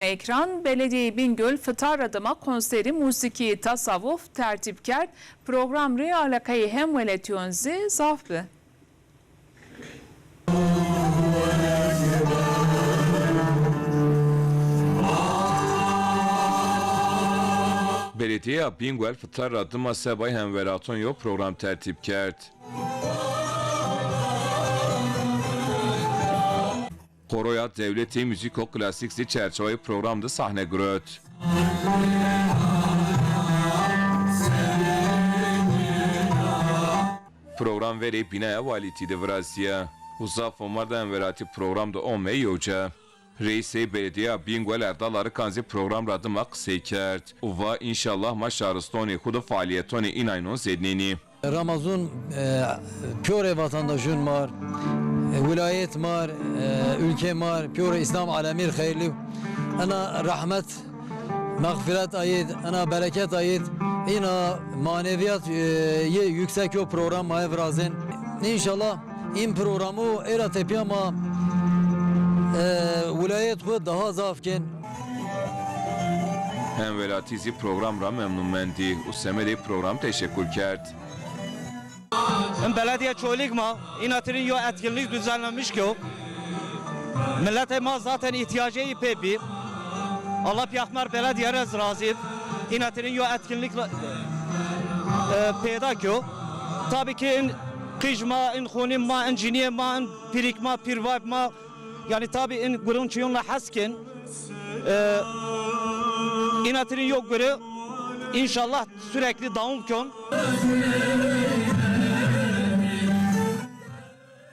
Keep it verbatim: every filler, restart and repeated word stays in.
Ekran, Beledîyeyê Bîngöl fitar ra dima konserî, musîkî, tasawuf tertîb kerd. Program rê alaqeyê hemwelatîyon zî zaf bi. Beledîyeya Bîngöl fitar ra dima seba hemwelaton yo program tertîb kerd. Koroya Dewletê Muzîko Klasîk zî çerçeweyê program de sahne girot. Program verê bînaya walîtî de virazîya û zaf omar de hemwelatî program de omey yo ca. Reîsê Beledîyeya Bîngöl Erdal Arıkan zî program ra dima qisey kerd û va, înşallah ma şaristonê xwu de fealîyetonê înaynon zêdnenî. Ramazun, e, pîyorê vatandaşun mar, e, wîlayet mar, e, ülke mar, pîyorê Îslam alemî rê xeyrlî. Ena rehmet, mexfîret ayid, ena bereket ayid, îna manevîyat, e, yê yüksek yo program ma virazên. Înşallah în programû ê ra tepîya ma, e, wîlayet xwu daha zaf kên. Hemwelatî zî program ra memnun mendî û semedê program teşekkür kerd. In belediye Çolîg ma, îna tirîn yo etkinlik düzenlemiş kî yo. Miletê ma zaten îhtiyacê yî pê bî. Allah pîyaxmer belediye rê zî razî. Îna tirîn yo etkinlik, e, peyda kî yo. Tabii ki in qij ma, in xonî ma, in cinîyê ma, in pîrik ma, pîrvayb ma, yani tabii in gurun çîyun ra hes kên. E, îna tirîn yo gure, înşallah sürekli devam kön.